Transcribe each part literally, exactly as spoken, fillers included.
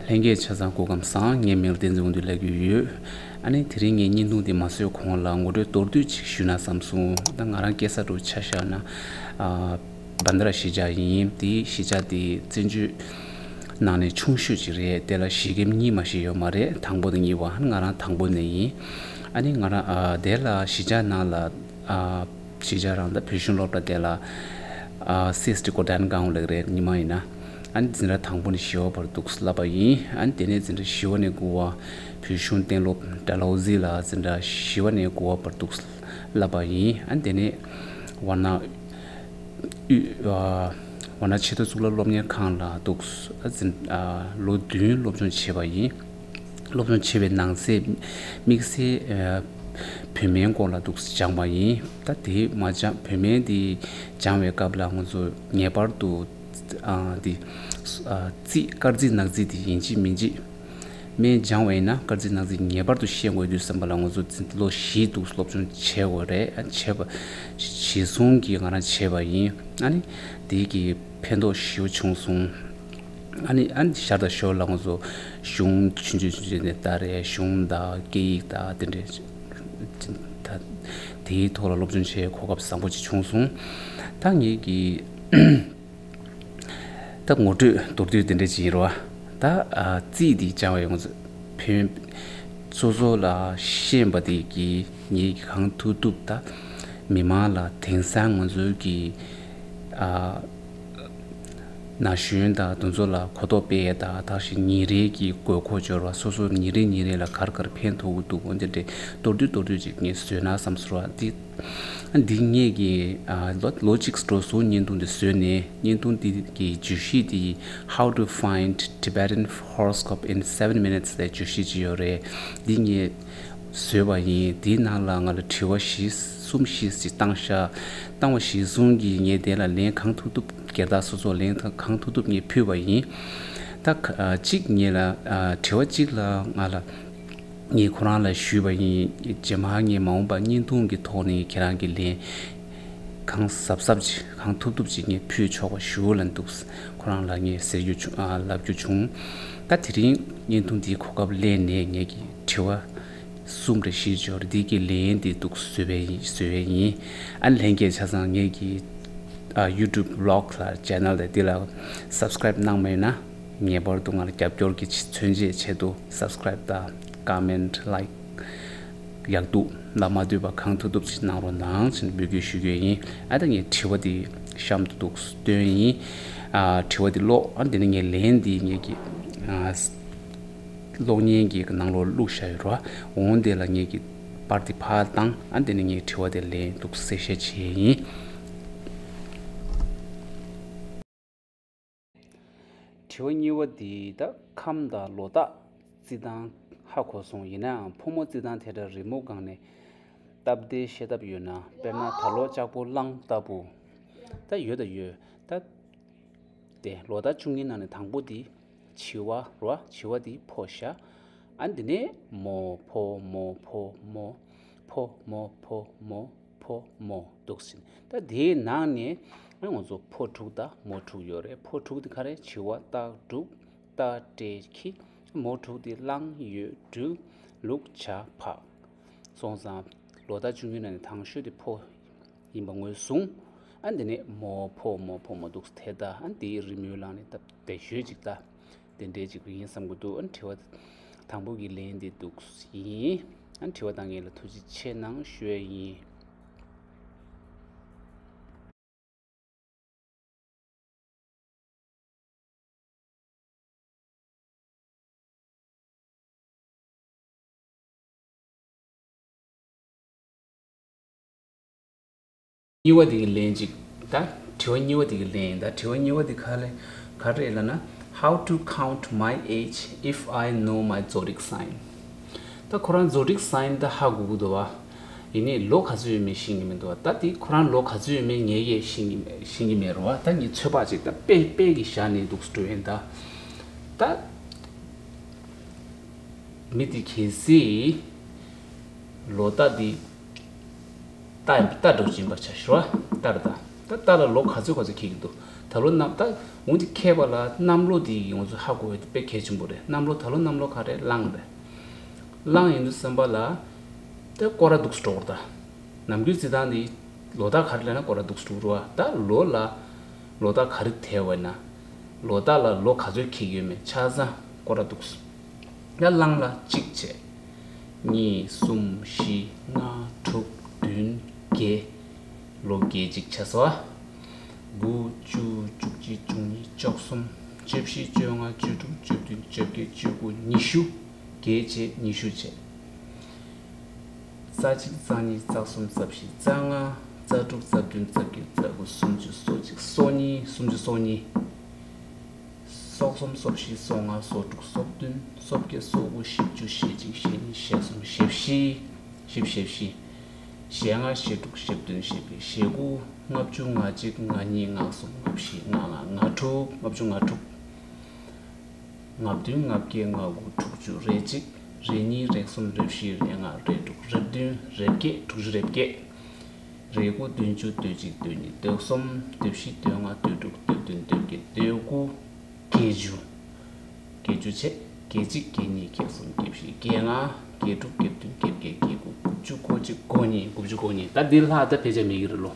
ལྷན་རྒྱས་ཆ་ཚང་སྐུ་ཁམས་བཟང་། ངའི་མིང་ལ་བསྟན་འཛིན་དབང་འདུས་ལབ་ཀྱི་ཡོད། ཨ་ནི་དེ་རིང་ངས་བརྙན་ཐུང་འདི་མ་བཟོས་གོང་ལ་ངོ་སྤྲོད་མདོར་བསྡུས་ཅིག་ཞུས་ན་བསམ་སོང་། ད་ང་རང་སྐྱེས་ས་འདྲ་ཆ་བཞག་ན། ཨ། བན་དྷ་ར་གཞིས་ཆགས་ཡིན། དེའི་གཞིས་ཆགས་དེ་བཙན་བྱོལ་ནང་ནས་ཆུང་ཤོས་ཅིག་རེད། དེ་ལ་གཞིས་ཁྱིམ་གཉིས་མ་ཞིག་ཡོད་མ་རེད། དང་པོ་དང་གཉིས་པ། ང་རང་དང་པོ་ནས་ཡིན། ཨ་ནི་ང་རང་ཨ་དེ་ལ་གཞིས་ཆགས་ནང་ལ་ཨ་གཞིས་ཆགས་རང་ད་བོད་གཞུང་སློབ་གྲྭ་དེ་ལ་ཨ་སི་ཨེས་ཊི་གོ་ཌན་གྷོན་ལབ་ཀྱི་རེད། ཉི་མ་ཡིན་ན། ཨ་ནི་འཛིན་གྲྭ་དང་པོ་ནས་བཞི་པ་བར་འདུག་བསླབ་པ་ཡིན། ཨ་ནི་དེ་ནས་འཛིན་གྲྭ་བཞི་པ་ནས་དགུ་པ་བོད་གཞུང་གཏན་སློབ་ཌལ་ཧོ་ཟི་ལ་འཛིན་གྲྭ་བཞི་པ་ནས་དགུ་པ་བར་འདུག་བསླབ་པ་ཡིན། ཨ་ནི་དེ་ནས་ཝཱ་ཎ་དབུས་ཝཱ་ཎ་ཆེས་མཐོ་གཙུག་ལག་སློབ་གཉེར་ཁང་ལ་འདུག་ཨ་འཛིན་ཨ་ལོ་བདུན་སློབ་སྦྱོང་བྱས་པ་ཡིན། སློབ་སྦྱོང་བྱས་པའི་ནང་གསེས་དམིགས་བསལ་ཨ་བོད་སྨན་སྐོར་ལ་འདུག་སྦྱངས་པ་ཡིན། ད་དེ་མ་སྦྱངས། བོད་སྨན་དེ་སྦྱང་བའི་སྐབས་ལ་ང་ཚོ་ངེས་པར་དུ་ཨ་དེ་ཨ་རྩིས་སྐར་རྩིས་ནག་རྩིས་དེ་ཡིན་གཅིག་མིན་གཅིག་སྨན་སྦྱང་བ་ཡིན་ན་སྐར་རྩིས་ནག་རྩིས་ངེས་པར་དུ་ཤེས་དགོས་དུས་ཙམ་པ་ལ་ང་ཚོ་ལོ་བཞི་འདུག་སློབ་སྦྱོང་བྱེད་དགོས་རེད། ཨ་བྱས་པ་གཞི་བཟུང་གིས་ང་རང་བྱས་པ་ཡིན། ཨ་ནི་དེ་གི་ཕན་ཐོགས་ཞེ་པོ་བྱུང་སོང་། ཨ་ནི་ཨ་ནི་ཞར་དང་ཞོར་ལ་ང་ཚོ་གཞུང་ཆུང་ཆུང་ཆུང་ཆུང་ནས་ལྟ་རེད། གཞུང་དང་སྐད་ཡིག་དང་དེ་འདྲས་ད་དེའི་ཐོག་ལ་སློབ་སྦྱོང་བྱེད་གོ་སྐབས་བཟང་པོ་ཅིག་བྱུང་སོང་། ད་ངེད་ཀྱི་ད་ངོ་སྤྲོད་མདོར་བསྡུས་དེ་འདྲ་ཅིག་ཡིན་རོ། ད་ཨ་རྩིས་འདི་སྦྱང་བའི་ང་ཚོ་ཕན་སོ་སོ་ལ་ཤེས་པ་དེ་གིས་ངེད་ཀྱིས་གང་ཐུབ་ཐུབ་ད་མི་མང་ལ་དེང་སང་ང་ཚོའི་གི་ཨ་ན་གཞོན་དང་དེ་ཚོ་ལ་གོ་རྟོགས་སྤེལ་ཡས་དང་། ད་ག་ནང་བཞིན་ཉིན་རེའི་གི་དགོས་མཁོ་སྦྱོར་བ་སོ་སོ་ཉིན་རེ་ཉིན་རེ་ལ་ག་རེ་ག་རེ་ཕན་ཐོགས་ཀྱི་འདུག་འོ་འདི་འདྲའི་མདོར་བསྡུས་མདོར་བསྡུས་ཅིག་ངས་བཟོས་ན་བསམ་སོང་ར། འདི་འདི་ངེད་ཀྱིས་ཨ་ལོ་ལོ་གཅིག་འགྲོ་སོང་། བརྙན་ཐུང་འདི་བཟོས་ནས། བརྙན་ཐུང་འདི་གི་བརྗོད་གཞི་འདི་How to find Tibetan horoscope in seven minutes ལབ་བརྗོད་གཞི་ཅིག་ཡོད་རེད། འདི་ངས་བཟོས་པ་ཡིན། འདིའི་ནང་ལ་ང་ལ་དྲི་བ་བཞི་གསུམ་བཞི་ཞིག་བཏང་ཤག་བཏང་བ་གཞིར་བཟུང་གིས་ངས་དེ་ལ་ལན་གང་ཐུབ་ཐུབ། སྒེར་བདག་སོ་སོར་ལན་གང་ཐུབ་ཐུབ་ངས་ཕུལ་བ་ཡིན། ད་ག་ཨ་གཅིག་ངེད་ལ་ཨ་དྲི་བ་གཅིག་ལ་ང་ལ་ངས་ཁོ་རང་ལ་ཞུས་པ་ཡིན། རྗེས་མ་ངས་མ་འོངས་པར་བརྙན་ཐུང་གི་ཐོག་ནས་ཁྱེད་རང་གི་ལན་གང་གཟབ་གཟབ་ཅིག་གང་ཐུབ་ཐུབ་ཅིག་ངས་ཕུལ་ཆོག་པ་ཞུ་ལབ་འདུག་ཁོ་རང་ལ་ངས་ཟེར་རྒྱུ་བྱུང་། ཨ་ལབ་རྒྱུ་བྱུང་། ད་དེ་རིང་བརྙན་ཐུང་འདིའི་གོ་སྐབས་ལེན་ནས་ངེད་ཀྱི་དྲི་བ་གསུམ་རེ་བཞི་འབྱོར་འདི་གི་ལན་དེ་འདུག་བཟོས་པའི་ཡིན། བཟོས་པའི་ཡིན། ཨ་ལྷན་རྒྱས་ཆ་ཚང་ངེད་ཀྱི་ཨ་YouTube vlog ལ་channel དེ་འདི་ལ་subscribe གནང་མེད་ན་ངེས་པར་དུ་ང་ལ་རྒྱབ་སྐྱོར་གྱི་མཚོན་བྱེད་ཆེད་དུ་subscribe དང་comment like ཡག་སྡུག་ལ་མ་ལྟོས་པ་གང་ཐུབ་ཐུབ་ཅིག་གནང་རོགས་གནང་ཞེས་འབོད་སྐུལ་ཞུ་རྒྱུ་ཡིན། ཨ་ད་ངས་དྲི་བ་འདི་གཤམ་དུ་འདུག་བཏོན་ཡིན། ཨ་དྲི་བ་འདི་ཀློག་ཨ་འདི་ནི་ངས་ལན་འདི་ངེད་ཀྱི་ཨ་གློག་བརྙན་གྱི་ནང་ལོགས་བླུགས་བཞག་ཡོད་རེད་བ། འོང་དེ་ལ་ངེད་ཀྱི་པར་འདི་ཕར་བཏང་། ཨ་འདི་ནི་ངས་དྲི་བ་དེ་ལན་འདུག་གསལ་བཤད་བྱས་ཡིན། དྲི་བ་གཉིས་པ་འདི་ད་ཁམས་དང་ལོ་རྟགས་བརྩི་སྟངས་ཧ་གོ་སོང་། ཡིན་ནའང་ཕོ་མོ་བརྩི་སྟངས་དེ་འདྲ་རི་མོ་སྒང་ནས་སྟབས་བདེ་ཤེས་ཐབས་ཡོད་ན། དཔེར་ན་ད་ལོ་ལྕགས་ཕོ་གླང་ལྟ་བུ། ད་ཡོད་ད་ཡོད་ད། དེ་ལོ་རྟགས་བཅུ་གཉིས་ནང་ནས་དང་པོ་དེ་བྱི་བ་རོ། བྱི་བ་དེ་ཕོ་ཤ། ཨ་འདི་ནས་མོ་ཕོ་མོ་ཕོ་མོ་ཕོ་མོ་ཕོ་མོ་ཕོ་མོ་འདུག་ཟིན། ད་དེའི་ནང་ནས་ང་ཚོ་ཕོ་དྲུག་དང་མོ་དྲུག་ཡོད་རེད། ཕོ་དྲུག་དེ་ག་རེ། བྱི་བ་སྟག་འབྲུག་རྟ་སྤྲེལ་ཁྱི། མོ་དྲུག་དེ་གླང་ཡོས་སྦྲུལ་ལུག་བྱ་ཕག་སོང་ཙང་ལོ་རྟགས་བཅུ་གཉིས་ནང་ནས་དང་ཤོས་དེ་ཕོ་ཡིན་པ་ངོས་བཟུང་། ཨ་འདི་ནས་མོ་ཕོ་མོ་ཕོ་མོ་འདུག་དེ་ད་ཨ་འདིའི་རི་མོའི་ལག་ནས་སྟབས་བདེ་ཤོས་ཅིག་ད་དེ་འདྲའི་ཅིག་ཡིན་བསམ་གྱི་འདུག་ཨ་དྲི་བ་དང་པོ་གི་ལན་དེ་འདུག་ཡིན། ཨ་དྲི་བ་བཏང་མཁན་ལ་ཐུགས་རྗེ་ཆེ་གནང་ཞུ་ཡས་ཡིན། གཉིས་པ་དེ་གི་ལན་ཅིག་ད་དྲི་བ་གཉིས་པ་དེ་གི་ལན་ཡིན། ད་དྲི་བ་གཉིས་པ་དེ་ག་ལས་ག་རེ་ལབ་ན། How to count my age if I know my zodiac sign? ད་ཁོ་རང་zodiac sign ད་ཧ་གོ་གི་འདུག་བ། ཡིན་ནའི་ལོ་ག་ཚོད་ཡོད་མེད་ཤེས་ཀྱི་མི་འདུག་བ། ད་དེ་ཁོ་རང་ལོ་ག་ཚོད་ཡོད་མེད་ངས་ཡས་ཤེས་ཀྱི་མེད། ཤེས་ཀྱི་མེད་རེད་བ། ད་ངས་ཚོད་དཔག་ཅིག་ད་དཔེ་དཔེ་གི་བཞག་ནས་འདུག་སེ་འགྲོ་ཡིན་ད། ད་མི་དེ་གལ་སྲིད་ལོ་རྟགས་འདི་རྟ་རྟ་འདྲ་པོ་ཅིག་ཡིན་པ་ཆ་བཞག་ར། རྟ་རེད་ད། ད་རྟ་ལ་ལོ་ག་ཚོད་ག་ཚོད་འཁེལ་གྱི་འདུག་ད་ལོ་གནམ་ད་འོན་ཏེ་མཁས་པ་ལ་གནམ་ལོ་དེ་ཡིས་ང་ཚོ་ཧ་གོ་བའི་དཔེ་གལ་ཆེན་པོ་རེད། གནམ་ལོ་ད་ལོ་གནམ་ལོ་ག་རེ། གླང་རེད། གླང་ཡིན་དུས་ཙམ་པ་ལ་ད་སྐོར་ར་འདུག་སེ་འགྲོ་གི་རེད་ད། ནམ་རྒྱུན་རྩི་སྟངས་དེ་ལོ་རྟགས་ག་རེ་ལབ་ན་སྐོར་ར་འདུག་སེ་འགྲོ་གི་རེད་བ། ད་ལོ་ལ་ལོ་རྟགས་ག་རེ་དེད་པ་ཡིན་ན། ལོ་རྟགས་ལ་ལོ་ག་ཚོད་འཁེལ་གྱི་ཡོད་མེད་ཆ་ཚང་སྐོར་ར་འདུག་སེ། ཡ་གླང་ལ་གཅིག་བྱས། གཉིས། གསུམ། བཞི། ལྔ། དྲུག་བདུན། བརྒྱད། ལོ་བརྒྱད་གཅིག་ཆ་སོ། དགུ། བཅུ། བཅུ་གཅིག། བཅུ་གཉིས། བཅུ་གསུམ། བཅུ་བཞི། བཅོ་ལྔ། བཅུ་དྲུག། བཅུ་བདུན། བཅོ་བརྒྱད། བཅུ་དགུ། ཉི་ཤུ། བརྒྱད་བྱས། ཉི་ཤུ་བྱས། རྩ་གཅིག་རྩ་གཉིས། རྩ་གསུམ། རྩ་བཞི། རྩ་ལྔ། རྩ་དྲུག་རྩ་བདུན། རྩ་བརྒྱད། རྩ་དགུ། སུམ་ཅུ། སོ་གཅིག། སོ་གཉིས། སུམ་ཅུ། སོ་གཉིས། སོ་གསུམ། སོ་བཞི། སོ་ལྔ། སོ་དྲུག། སོ་བདུན། སོ་བརྒྱད། སོ་དགུ། བཞི་བཅུ། ཞེ་གཅིག་ཞེ་གཉིས། ཞེ་གསུམ། ཞེ་བཞི། བཞི། ཞེ་བཞི། ཞེ་ལྔ། ཞེ་དྲུག་ཞེ་བདུན། ཞེ་བརྒྱད། ཞེ་དགུ། ལྔ་བཅུ། ང་གཅིག་ང་གཉིས། ང་གསུམ། ང་བཞི། ང་ལྔ། ང་དྲུག་ལྔ་བཅུ་ང་དྲུག་ང་བདུན། ང་བརྒྱད། ང་དགུ། དྲུག་ཅུ། རེ་གཅིག་རེ་གཉིས། རེ་གསུམ། རེ་བཞི། རེ་ལྔ། རེ་དྲུག་རེ་བདུན། རེ་བརྒྱད། དྲུག་ཅུ། རེ་བརྒྱད། རེ་དགུ། བདུན་ཅུ། དོན་གཅིག་དོན་གཉིས། དོན་གསུམ། དོན་བཞི། དོན་ལྔ། དོན་དྲུག་དོན་བདུན། དོན་བརྒྱད། དོན་དགུ། བརྒྱད་ཅུ། བརྒྱད་ཅུ་བྱས། བརྒྱད་གཅིག་བརྒྱད་གཉིས། བརྒྱད་གསུམ། བརྒྱད་བཞི། བརྒྱད་ལྔ། བརྒྱད་དྲུག་བརྒྱད་བདུན། བརྒྱད་བརྒྱད། བརྒྱད་དགུ། དགུ་བཅུ། གོ་གཅིག་གོ་གཉིས། དགུ་བཅུ་གོ་གཉིས། ད་འདི་ལྷག་ད་ཕལ་ཆེར་མེད་ཀྱི་རེད་ལོ།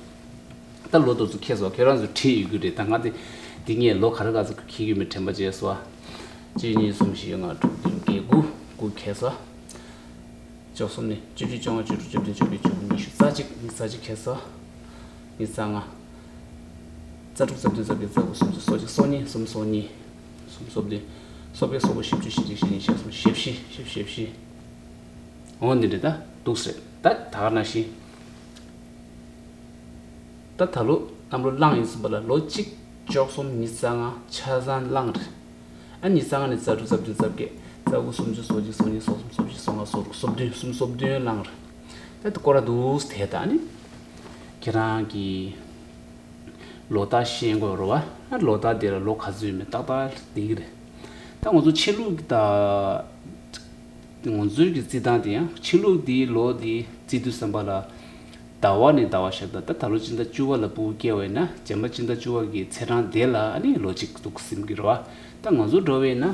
ད་ལོ་དེ་ཚོ་ཁྱེད་ཚོ་ཁྱེད་རང་ཚོ་བྲིས་ཡོད་ཀྱི་རེད། ད་ང་དེ་འདི་ངས་ལོ་ག་རེ་ག་ཚོད་འཁེལ་གྱི་མེད་དྲན་པ་བྱས་སོ། གཅིག་གཉིས། གསུམ། བཞི། ལྔ། དྲུག་བདུན། བརྒྱད། དགུ། དགུ་ཁེལ་སོ། བཅུ་གསུམ་ནས་བཅུ་བཞི། བཅོ་ལྔ། བཅུ་དྲུག་བཅུ་བདུན། བཅོ་བརྒྱད། བཅུ་དགུ། ཉི་ཤུ། རྩ་གཅིག་ཉི་རྩ་གཅིག་ཁེལ་སོ། ཉི་རྩ་ལྔ། རྩ་དྲུག་རྩ་བདུན། རྩ་བརྒྱད། རྩ་དགུ། སུམ་ཅུ། སོ་གཅིག་སོ་གཉིས། གསུམ། སོ་གཉིས། གསུམ། སོ་བདུན། སོ་བརྒྱད། སོ་དགུ། བཞི་བཅུ། ཞེ་གཅིག་ཞེ་གཉིས། ཞེ་གསུམ། ཞེ་བཞི། ཞེ་བཞི། ཞེ་བཞི། འོ་འདི་འདྲ་ད་འདུག་སེ་རེད། ད་ད་ག་ནང་བཞིན། ད་ད་ལོ་གནམ་ལོ་གླང་ཡིན་ཙམ་པ་ལ་ལོ་གཅིག་བཅུ་གསུམ། ཉི་ཤུ་རྩ་ལྔ་ཆ་ཚང་གླང་རེད། ཨ་ཉི་ཤུ་རྩ་ལྔ་ནས་རྩ་དྲུག་རྩ་བདུན། རྩ་བརྒྱད། རྩ་དགུ། སུམ་ཅུ། སོ་གཅིག་སོ་གཉིས། སོ་གསུམ། སོ་བཞི། སོ་ལྔ། སོ་དྲུག་སོ་བདུན། གསུམ། སོ་བདུན་གླང་རེད། ད་དེ་སྐོར་ར་འདུག་སེ་དེ་ད་ནི་ཁྱེད་རང་གི་ལོ་རྟགས་ཤེས་དགོས་རེད་བ། ཨ་ལོ་རྟགས་དེ་ལ་ལོ་ག་ཚོད་ཡོད་མེད་ཏག་ཏག་བསྡད་ཀྱི་རེད། ད་ང་ཚོ་ཕྱི་ལུགས་ཀྱི་ད། ང་ཚོའི་གི་རྩི་སྟངས་དེ་ཡང་ཕྱི་ལུགས་དེའི་ལོ་དེ་རྩི་དུས་ཙམ་པ་ལ། ཟླ་བ་ནས་ཟླ་བ་ཤར། ད་ད་ད་ལོ་སྤྱི་ཟླ་བཅུ་པ་ལ་ཕྲུ་གུ་སྐྱེ་བ་ཡིན་ན་རྗེས་མ་སྤྱི་ཟླ་བཅུ་པ་གི་ཚེས་གྲངས་དེ་ལ་ཨ་ནི་ལོ་གཅིག་འདུག་སེ་ཟིན་གྱི་རེད་བ། ད་ང་ཚོ་འགྲོ་བས་ན་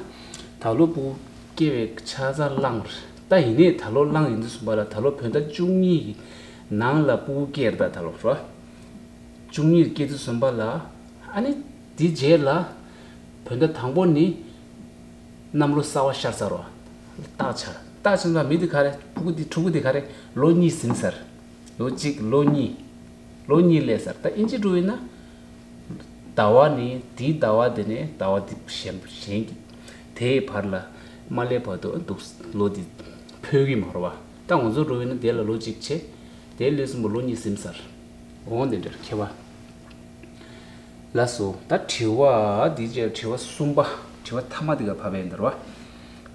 ད་ལོ་ཕྲུ་གུ་སྐྱེ་བའི་ཆ་ཚང་གླང་རེད། ད་ཡིན་ནའི་ད་ལོ་གླང་ཡིན་དུས་ཙམ་པ་ལ་ད་ལོ་བོད་ཟླ་བཅུ་གཉིས་ཀྱི་ནང་ལ་ཕྲུ་གུ་སྐྱེ་རེད། ད་ད་ལོ་རེད་བ། བཅུ་གཉིས་སྐྱེ་དུས་ཙམ་པ་ལ། ཨ་ནི་དེ་རྗེས་ལ་བོད་ཟླ་དང་པོ་ནི་གནམ་ལོ་གསར་པ་ཤར་ཚར་བ། རྟགས་འཆར། རྟགས་འཆར་ལ་མི་དེ་ག་རེ། ཕྲུ་གུ་དེ་ཕྲུ་གུ་དེ་ག་རེ། ལོ་གཉིས་ཟིན་ཚར། ལོ་གཅིག་ལོ་གཉིས། ལོ་གཉིས་སླེབས་ཚར། ད་ཨིན་ཇི་འགྲོ་ཡིན་ན། ཟླ་བ་ནི་དེའི་ཟླ་བ་དེ་ནས་ཟླ་བ་དེ་གཞན་གཞན་གྱི་དེའི་བར་ལ་མ་སླེབས་བར་དུ་འདུག་ལོ་དེ་འཕོ་གི་མ་རེད་བ། ད་ང་ཚོ་འགྲོ་ཡིན་ན་དེ་ལ་ལོ་གཅིག་བྱས། དེ་ལས་གསུམ་པ་ལོ་གཉིས་ཟིན་ཚར། འོང་དེ་འདྲར་ཁེ་བ། ལགས་སོ། ད་དྲི་བ་འདི་བཅས་དྲི་བ་གསུམ་པ། དྲི་བ་མཐའ་མ་འདི་ག་ཕབ་པའི་འདིར་བ།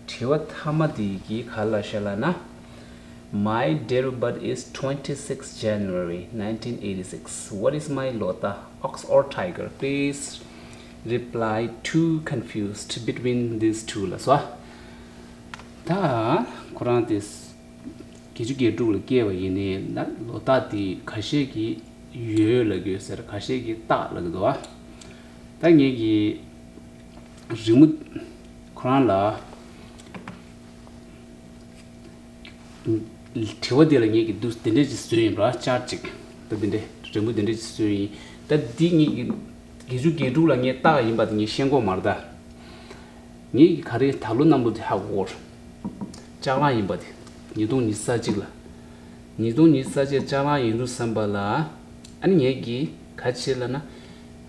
དྲི་བ་མཐའ་མ་འདི་གི་ག་ལ་ཤ་ལ་ན། My date of birth is twenty-six January nineteen eighty-six. What is my ལོ་རྟགས? Ox or tiger? Please reply. Too confused between these two ལ་སོ། ད་ཁོ་རང་དེ། བརྒྱད་ཅུ་གྱ་དྲུག་ལ་སྐྱེས་པ་ཡིན་ནའི་ན་ལོ་རྟགས་དེ་ཁ་ཤས་ཀྱིས་ཡོས་ལབ་ཀྱི་ཡོད་ཟེར། ཁ་ཤས་ཀྱིས་སྟག་ལབ་ཀྱི་འདུག་བ། ད་ངེད་ཀྱི་རི་མོ་ཁོ་རང་ལ་དྲི་བ་དེ་ལ་ངེད་ཀྱིས་འདུག་དེ་འདྲས་ཅིག་བཟོས་ཡིན་པ་ཅར་ཅིག་ད་དེ་འདྲས་རི་མོ་དེ་འདྲས་ཅིག་བཟོས་ཡིན། ད་འདི་ངེད་ཀྱི་བརྒྱད་ཅུ་གྱ་དྲུག་ལ་ངས་སྟག་ཡིན་པ་དེ་ངས་ཤེས་གོ་མ་རེད་ད། ངེད་ཀྱི་ག་རེ་ད་ལོ་གནམ་ལོ་དེ་ཧ་གོ་གོ། ལྕགས་གླང་ཡིན་པ་དེ། ཉིས་སྟོང་ཉི་ཤུ་རྩ་གཅིག་ལ། ཉིས་སྟོང་ཉི་ཤུ་རྩ་གཅིག་ལྕགས་གླང་ཡིན་དུས་ཙམ་པ་ལ། ཨ་ནི་ངེད་ཀྱིས་ག་བྱེད་ལབ་ན།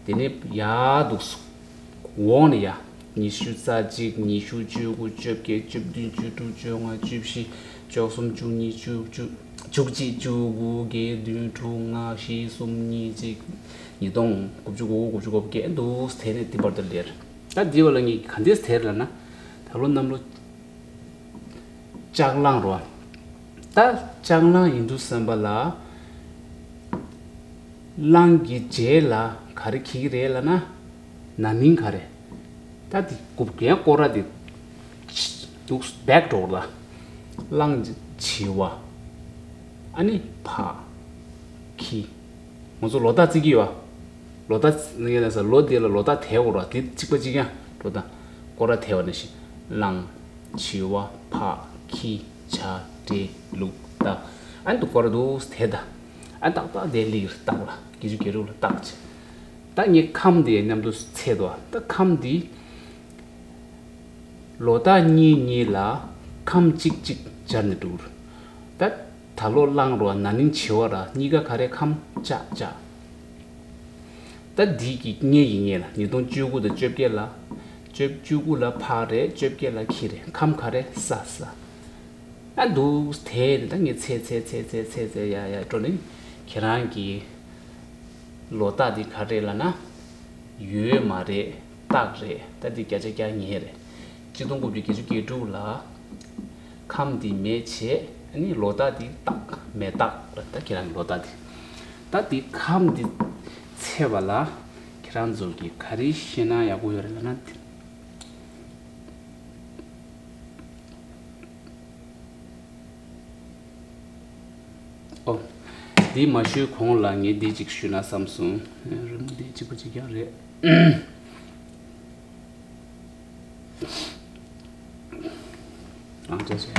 དེ་ནས་ཡར་འདུག་སོང་། འོག་ནས་ཡར། ཉི་ཤུ་རྩ་གཅིག་ཉི་ཤུ། བཅུ་དགུ། བཅོ་བརྒྱད། བཅུ་བདུན། བཅུ་དྲུག་བཅོ་ལྔ། བཅུ་བཞི། བཅུ་གསུམ། བཅུ་གཉིས། བཅུ་བཅུ། བཅུ་གཅིག་བཅུ་དགུ། བརྒྱད། བདུན། དྲུག་ལྔ། བཞི། གསུམ། གཉིས། གཅིག་ཉིས་སྟོང་དགུ་བཅུ་གོ་དགུ། དགུ་བཅུ་གོ་བརྒྱད་འདུག་དེ་ནས་དེ་བར་དུ་ལེར། ད་འདི་བ་ལ་ངས་ག་འདྲས་དེར་ལབ་ན། ད་ལོ་གནམ་ལོ་ལྕགས་གླང་རོ། ད་ལྕགས་གླང་ཡིན་དུས་ཙམ་པ་ལ། གླང་གི་རྗེས་ལ་ག་རེ་འཁེལ་གྱི་རེད་ལབ་ན། ན་ནིང་ག་རེ། ད་དེ་དགུ་རྒན་སྐོར་ར་དེ། འདུག་བེག་འགྲོ་ལ། གླང་བྱི་བ། ཨ་ནི་བ། ཁྱི། ང་ཚོ་ལོ་རྟགས་བརྩི་གི་ཡོད། ལོ་རྟགས་ངས་ལ་ས་ལོ་འདི་ལ་ལོ་རྟགས་དེ་འོ་ར་དེ་གཅིག་པ་གཅིག་རྐྱང་འགྲོ་དང་། སྐོར་ར་དེ་བ་ནས་ཤི། གླང་། བྱི་བ། ཕག་ཁྱི། བྱ། འབྲི། ལུག་རྟ། ཨ་ནི་དུ་སྐོར་ར་དུ་དེ་ད། ཨ་ནི་ཏག་ཏག་དེ་ལིག་རྟགས་ལ་བརྒྱད་ཅུ་གྱ་དྲུག་ལ་རྟགས་ཆེ། ད་ངས་ཁམས་དེ་མཉམ་དུ་ཚད་དོ། ད་ཁམས་དེ་ལོ་རྟགས་གཉིས་གཉིས་ལ་ཁམས་གཅིག་གཅིག་སྦྱར་ནས་འགྲོ་གི་རེད། ད་ད་ལོ་གླང་རོ་ན་ནིང་བྱི་བ་ར་གཉིས་ཀ་ག་རེ་ཁམས་ལྕགས་ལྕགས། ད་འདི་གི་ངེད་ཀྱི་ངེད་ལ་ཉིས་སྟོང་བཅུ་དགུ་དང་བཅོ་བརྒྱད་ལ། བཅོ་བཅུ་དགུ་ལ་ཕག་རེད། བཅོ་བརྒྱད་ལ་ཁྱི་རེད། ཁམས་ག་རེ་ས་ས། ཨ་འདུག་དེ་ནི་ད་ངས་ཚེ་ཚེ་ཚེ་ཚེ་ཚེ་ཚེ་ཡ་ཡ་འགྲོ་ནི། ཁྱེད་རང་གི་ལོ་རྟགས་འདི་ག་རེད་ལབ་ན། ཡོད་མ་རེད། རྟགས་རེད། ད་འདི་བརྒྱ་ཆ་བརྒྱ་ངེས་རེད། གཅིག་སྟོང་དགུ་བརྒྱ་བརྒྱད་ཅུ་གྱ་དྲུག་ལ་ཁམས་འདི་མེ་བྱས། ཨ་ནི་ལོ་རྟགས་འདི་སྟག་མེ་སྟག་ལ་ད་ཁྱེད་རང་གི་ལོ་རྟགས་འདི། ད་འདི་ཁམས་འདི་ཚེ་བ་ལ་ཁྱེད་རང་ཚོ་གི་ག་རེ་ཤེས་ན་ཡག་པོ་ཡོད་རེད་ལབ་ན། ཨོ། འདི་མ་ཞུས་གོང་ལ་ངས་འདི་གཅིག་ཞུས་ན་བསམ་སོང་། རིམ་འདི་གཅིག་པ་གཅིག་རྐྱང་རེད། ཨང་ཅག་ཅག་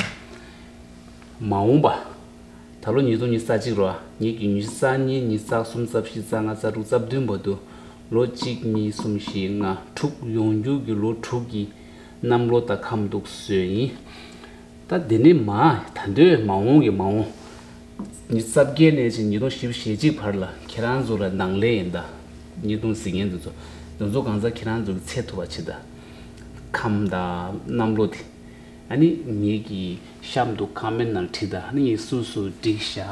མ་འོངས་པ། ད་ལོ་ཉིས་སྟོང་ཉི་ཤུ་རྩ་གཅིག་རེད་བ། ངེད་ཀྱི་ཉི་ཤུ་རྩ་གཉིས། ཉི་ཤུ་རྩ་གསུམ། རྩ་བཞི། རྩ་ལྔ། རྩ་དྲུག་རྩ་བདུན་བར་དུ་ལོ་གཅིག་གཉིས་གསུམ་བཞི་ལྔ་དྲུག་ཡོང་རྒྱུ་གི་ལོ་དྲུག་གི་གནམ་ལོ་དང་ཁམས་འདུག་བཟོས་ཡིན། ད་འདི་ནས་མ་ད་འདོད་མ་འོངས་ཀྱི་མ་འོངས་ཉི་ཤུ་རྩ་བརྒྱད་ནས་ཕྱིན་ཉིས་སྟོང་བཞི་བཅུ་ཞེ་གཅིག་བར་ལ་ཁྱེད་རང་ཚོ་ལ་ནང་ལས་ཡིན་ད། ཉིས་སྟོང་ཟིན་མཁན་འདི་ཚོ་འདི་ཚོ་གང་ཟག་ཁྱེད་རང་ཚོ་གི་ཚེ་ཐུབ་པ་ཆེ་ད། ཁམས་དང་གནམ་ལོ་དེ། ཨ་ནི་ངེད་ཀྱི་གཤམ་དུ་ཁ་མེན་ནང་བྲིས་ད། ཨ་ནི་ངས་སུ་སུ་འགྲིག་ཤག་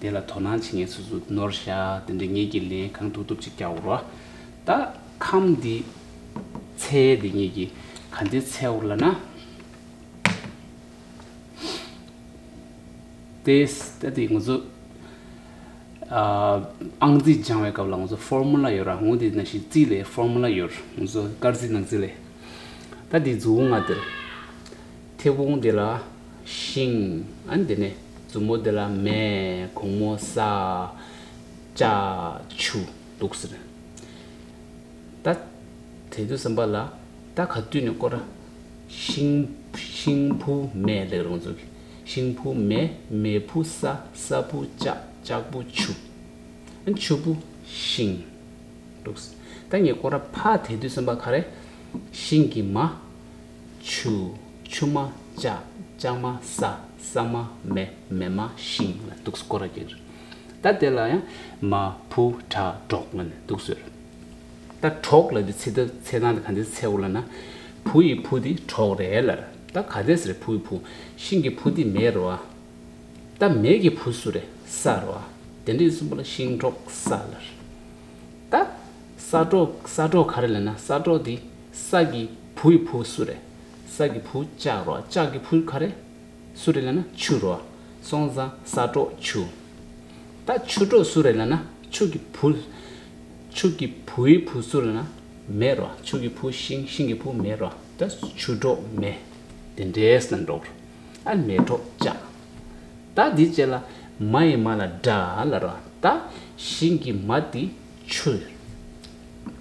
དེ་ལ་དོ་སྣང་བྱེད་མཁན་སུ་སུ་ནོར་ཤག་དེ་འདྲ་ངེད་ཀྱི་ལན་གང་ཐུབ་ཐུབ་ཅིག་རྒྱག་རོགས། ད་ཁམས་འདི་ཚེ་འདི་ངེད་ཀྱི་ག་འདྲ་ཚེ་འོར་ལ་ན། དེ་ད་དེ་ང་ཚོ་ཨ་ཨང་རྩིས་སྦྱང་བའི་སྐབས་ལ་ང་ཚོ་ཕོར་མུ་ལ་ཡོད་ར། འོ་དེ་ནང་བཞིན་རྩིས་ལས་ཕོར་མུ་ལ་ཡོད། ང་ཚོ་སྐར་རྩིས་ནག་རྩིས་ལས། ད་དེ་མཛུབ་མོ་ལྔ་དེར། མཐེ་བོང་དེ་ལ་ཤིང་། ཨ་ནི་དེ་ནས་མཛུབ་མོ་དེ་ལ་མེ། གུང་མོ་ས། ལྕགས། ཆུ་འདུག་ཟེར། ད་དེ་དུས་ཙམ་པ་ལ་ད་ག་དུས་ནས་སྐོར་ར་ཤིང་ཤིང་ཕུ་མེ་ལེགས་རུང་ཚོ་གི་ཤིང་ཕུ་མེ། མེ་ཕུ་ས། ས་ཕུ་ལྕགས། ལྕགས་ཕུ་ཆུ། ཨ་ཆུ་ཕུ་ཤིང་། འདུག་ད་ངས་སྐོར་ར་ཕ་དེ་དུས་ཙམ་པ་ག་རེ། ཤིང་གི་མ། ཆུ། ཆུ་མ་ལྕགས། ལྕགས་མ་ས། ས་མ་མེ། མེ་མ་ཤིང་ལ་འདུག་སྐོར་ར་གྱིར། ད་དེ་ལ་ཡང་མ་ཕུ་དྲག་འབྲོག་ལ་ནས་འདུག་ཟེར། ད་གྲོགས་ལ་དེ་ཚེ་ད་ཚེ་དང་དེ་ག་འདྲ་ཚེ་འོ་ལ་ན། བུ་ཡི་བུ་དེ་གྲོགས་རེད་ལར། ད་ག་འདྲ་ཟེར་བུ་ཡི་བུ། ཤིང་གི་བུ་དེ་མེ་རོ་ཨ། ད་མེ་གི་བུ་སུ་རེད། ས་རོ་ཨ། དེ་འདྲའི་གསུམ་པོ་ལ་ཤིང་གྲོགས་ས་ལར། ད་ས་གྲོགས་ས་གྲོགས་ག་རེ་ལ་ན། ས་གྲོགས་དེ་ས་གི་བུ་ཡི་བུ་སུ་རེད། ས་གི་བུ་ལྕགས་རོ་ཨ། ལྕགས་ཀྱི་བུ་ག་རེ། སུ་རེད་ལབ་ན་ཆུ་རོ། སོང་ཙང་ས་གྲོགས་ཆུ། ད་ཆུ་གྲོགས་སུ་རེད་ལབ་ན་ཆུ་གི་བུ། ཆུ་གི་བུའི་བུ་སུ་རེད་ན་མེ་རོ། ཆུ་གི་བུ་ཤིང་། ཤིང་གི་བུ་མེ་རོ། ད་ཆུ་གྲོགས་མེ། དེ་འདྲས་ན་འགྲོ། ཨ་མེ་གྲོགས་ལྕགས། ད་འདི་རྗེས་ལ་མ་ཡི་མ་ལ་དགྲ་ལ་རོ། ད་ཤིང་གི་མ་དེ་ཆུ།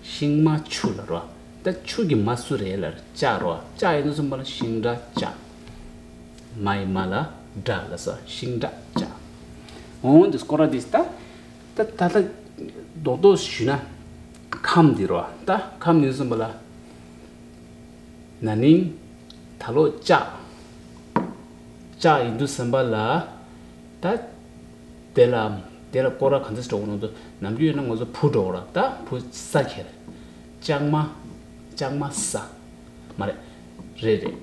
ཤིང་མ་ཆུ་ལ་རོ། ད་ཆུ་གི་མ་སུ་རེད་ལ་ལྕགས་རོ། ལྕགས་ཡིན་དུས་ཙམ་པ་ལ་ཤིང་དགྲ་ལྕགས། མ་ཡི་མ་ལ་དགྲ་ལ་ས་ཤིང་དགྲ་ལྕགས། འོང་འདི་སྐོར་ར་འདི་ད་ད་ད་ད་རྡོག་རྡོག་ཞུས་ན་ཁམས་འདི་རོ། ད་ཁམས་ཡིན་དུས་ཙམ་པ་ལ་ན་ནིང་ད་ལོ་ལྕགས། ལྕགས་ཡིན་དུས་ཙམ་པ་ལ་ད། དེ་ལ་དེ་ལ་སྐོར་ར་ག་འདྲ་འགྲོ་གི་ནང་དུ་ནམ་རྒྱུན་ཡོད་ན་ང་ཚོ་བུ་འགྲོ་གི་ར། ད་བུ་ས་ཁྱེར། ལྕགས་མ། ལྕགས་མ་ས། མ་རེད། རེད་རེད།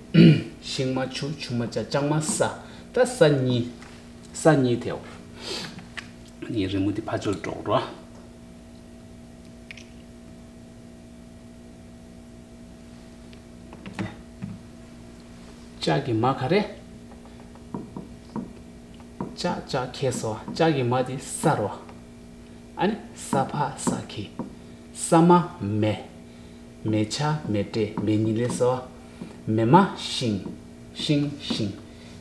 ཤིང་མ་ཆུ། ཆུ་མ་ལྕགས། ལྕགས་མ་ས། ད་ས་གཉིས། ས་གཉིས་དེའོ། ངའི་རི་མོ་འདི་ཕ་ཆོལ་འགྲོ་གི་ར། ལྕགས་ཀྱི་མ་ག་རེ། ལྕགས་ལྕགས་ཁེ་སོ། ལྕགས་ཀྱི་མ་དེ་ས་རོ། ཨ་ནི་ས་ཕ་ས་ཁེ། ས་མ་མེ། མེ་ཆ་མེ་སྤྲེལ་མེ་ཉི་ལེ་སོ། མེ་མ་ཤིང་། ཤིང་ཤིང་།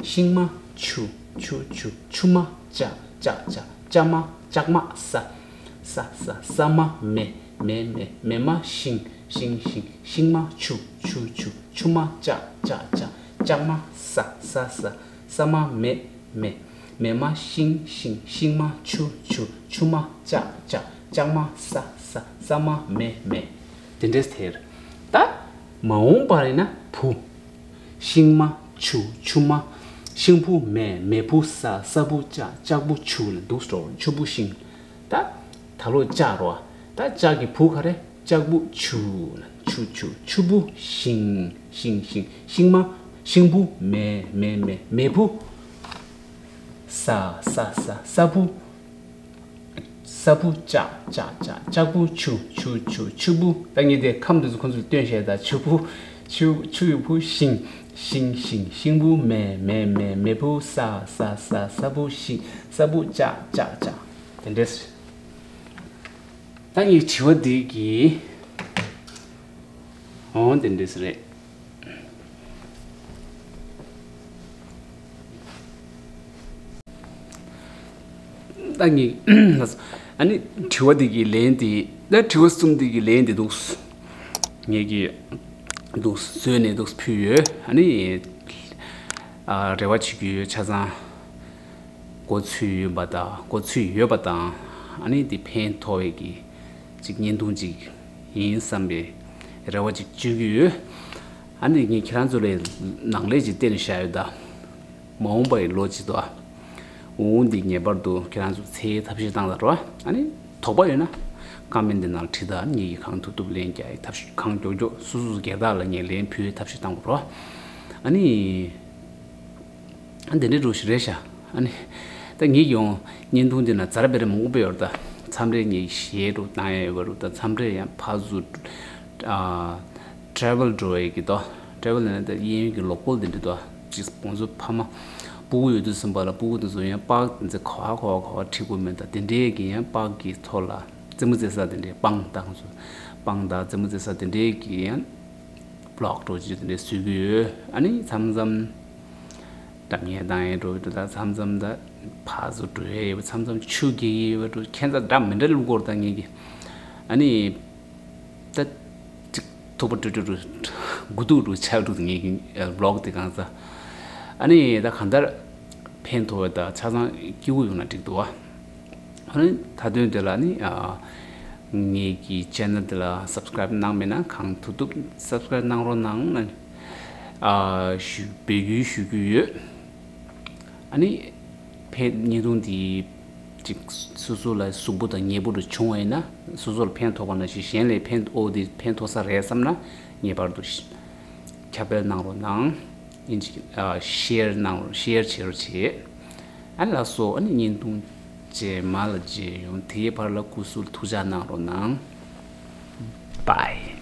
ཤིང་མ་ཆུ། ཆུ་ཆུ། ཆུ་མ་ལྕགས། ལྕགས་ལྕགས། ལྕགས་མ་ལྕགས་མ་ས། ས་ས། ས་མ་མེ། མེ་མེ། མེ་མ་ཤིང་། ཤིང་ཤིང་། ཤིང་མ་ཆུ། ཆུ་ཆུ། ཆུ་མ་ལྕགས། ལྕགས་ལྕགས། ལྕགས་མ་ས། ས་ས། ས་མ་མེ། མེ། མེ་མ་ཤིང་། ཤིང་། ཤིང་མ་ཆུ། ཆུ། ཆུ་མ་ལྕགས། ལྕགས། ལྕགས་མ་ས། ས། ས་མ་མེ། མེ། དེ་འདྲས་དེར། ད་མ་འོངས་པར་ཡིན་ན་བུ། ཤིང་མ་ཆུ། ཆུ་མ། ཤིང་བུ་མེ། མེ་བུ་ས། ས་བུ་ལྕགས། ལྕགས་བུ་ཆུ་ལ་འདུག་སོ། ཆུ་བུ་ཤིང་། ད་ད་ལོ་ལྕགས་རོ། ད་ལྕགས་ཀྱི་བུ་ག་རེ། ལྕགས་བུ་ཆུ་ལ། ཆུ་ཆུ། ཆུ་བུ་ཤིང་། ཤིང་ཤིང་། ཤིང་མ། ཤིང་བུ་མེ། མེ་མེ། མེ་བུ་ས། ས་ས། ས་བུ། ས་བུ་ལྕགས། ལྕགས་ལྕགས། ལྕགས་བུ་ཆུ། ཆུ་ཆུ། ཆུ་བུ། ད་ངས་དེ་ཁམས་དེ་ཚོ་ཁོང་ཚོ་ལ་སྟོན་བཤད། ད་ཆུ་བུ། ཆུ། ཆུ་ཡི་བུ་ཤིང་། ཤིང་ཤིང་། ཤིང་བུ་མེ། མེ་མེ། མེ་བུ་ས། ས་ས། ས་བུ་ཤིང་། ས་བུ་ལྕགས། ལྕགས་ལྕགས། དེ་འདྲས། ད་ངའི་དྲི་བ་འདི་གི། འོ་དེ་འདྲས་རེད། ད་ངའི་ཨ་ནི་དྲི་བ་འདི་གི་ལན་དེ། ད་དྲི་བ་གསུམ་འདི་གི་ལན་དེ་འདུག་ངས་ཀྱི་འདུག་བཟོས་ནས་འདུག་ཕུལ་ཡོད། ཨ་ནི་ཨ་རེ་བ་བྱེད་ཀྱི་ཡོད། ཆ་ཚང་གོ་ཚུལ་ཡོད་པ་དང་། གོ་ཚུལ་ཡོད་པ་དང་། ཨ་ནི་དེ་ཕན་ཐོགས་པའི་གི་ཅིག་བརྙན་ཐུང་ཅིག་ཡིན་བསམ་པའི་རེ་བ་ཅིག་བཅོལ་གྱི་ཡོད། ཨ་ནི་ངས་ཁྱེད་རང་ཚོ་ལ་ནང་ལས་ཅིག་བསྟན་ནས་བཞག་ཡོད། ད་མ་འོངས་པ་ཡི་ལོ་ཅིག་ཏུ་ཨ་འོ་འདི་ངེས་པར་དུ་ཁྱེད་རང་ཚོ་འཚོལ་ཐབས་ཤེས་བཏང་དང་རོ། ཨ་ནི་དོགས་པ་ཡོད་ན་ཀ་མེན་འདི་ནང་བྲིས་དང་། ངས་ཀྱི་གང་ཐུབ་ཐུབ་ལན་རྒྱག་ཐབས་ཤེས། གང་མགྱོགས་མགྱོགས་སོ་སོ་སོ་སྒེར་བདག་ལ་ངས་ལན་ཕུལ་ཐབས་ཤེས་བཏང་དགོས་རོ། ཨ་ནི། ཨ་འདི་འདྲའི་འགྲོ་ཞིག་རེད་ཤག་ཨ་ནི། ད་ངས་ཡོང་བརྙན་ཐུང་འདི་ན་ཛ་ར་བེ་ར་མང་པོ་ཡོད་རེད། ད་མཚམས་རེ་ངས་གཞས་འགྲོ་བཏང་ཡ་ཡོད་པ་རེད། ད་མཚམས་རེ་ཡང་ཕར་ཚུར་ཨ་ཊེ་རེ་ཝལ་འགྲོ་ཡས་ཀྱི་དོ། ཊེ་རེ་ཝལ་ལབ་ན་ད་གཡས་གཡོན་གྱི་ལོག་པོལ་འདི་འདྲ་དོ། ཅིག་ཁོང་ཚོ་ཕ་མ་སྤུ་གུ་ཡོད་དུས་ཙམ་པ་ལ་སྤུ་གུ་དེ་ཚོ་ཡང་པཱརྐ་དེ་ཚོ་ག་བ་ག་བ་ག་བ་ཁྲིད་དགོས་མེད། ད་དེ་འདྲའི་གི་ཡང་པཱརྐ་གི་ཐོག་ལ་རྩེད་མོ་རྩེ་ས་དེ་འདྲའི་སྤང་དང་ཚོ་སྤང་དང་རྩེད་མོ་རྩེ་ས་དེ་འདྲའི་གི་ཡང་བི་ལོག་འགྲོ་ཅིག་དེ་འདྲའི་བཟོས་ཀྱི་ཡོད། ཨ་ནི་མཚམས་མཚམས་སྒྲ་སྙན་བཏང་ཡས་འགྲོ་ཡོད། ད་མཚམས་མཚམས་ད་ཕར་ཚུར་འགྲོ་ཡས་ཡོད་པ། མཚམས་མཚམས་ཆུ་རྐྱལ་ཡས་ཡོད་པ་འགྲོ། ཁྱད་མཚར་འདྲ་མི་འདྲ་བླུག་གོ་རེད། ད་ངས་ཀྱི་ཨ་ནི་ད་ཅིག་ཐུག་པ་འགྲོ་འགྲོ་འགྲོ་དགུ་ཐུག་འགྲོ་ཆགས་འགྲོ། ད་ངས་ཀྱི་བི་ལོག་དེ་གང་ས་ཨ་ནི་ད་གང་ལྟར་ཕན་ཐོགས་པ་ད་ཆ་ཚང་སྐྱིད་པོ་ཡོང་ན་འགྲིག་འདུག་བ། ཨ་ནི་མཐའ་དོན་དེ་ལ་ནི་ཨ་ངེད་ཀྱི་ཆེ་ནལ་དེ་ལ་སབ་སི་ཀེ་རེབ་གནང་མེད་ན་གང་ཐུབ་ཐུབ་སབ་སི་ཀེ་རེབ་གནང་རོགས་གནང་། ཨ་ནི་ཨ་ཞུ་འབོད་སྐུལ་ཞུ་རྒྱུ་ཡོད། ཨ་ནི་ཕན་བརྙན་ཐུང་འདི་ཅིག་སོ་སོ་ལ་གཟུགས་པོ་དང་ཉེ་པོ་རུ་བྱུང་བ་ཡིན་ན། སོ་སོ་ལ་ཕན་ཐོགས་པ་ནང་བཞིན་གཞན་ལ་ཕན་ཨོ་འདི་ཕན་ཐོགས་ས་རེད་བསམ་ན་ངེས་པར་དུ་ཁྱབ་སྤེལ་གནང་རོགས་གནང་། ཨིན་ཇི་ཨ་ཤེར་གནང་རོགས། ཤེར་བྱེད་རོགས་བྱེད། ཨ་ལགས་སོ། ཨ་ནི་བརྙན་ཐུང་རྗེས་མ་ལ་མཇལ་ཡོང་། དེའི་བར་ལ་སྐུ་གཟུགས་ཐུགས་ཅག་གནང་རོགས་གནང་། བཱའི།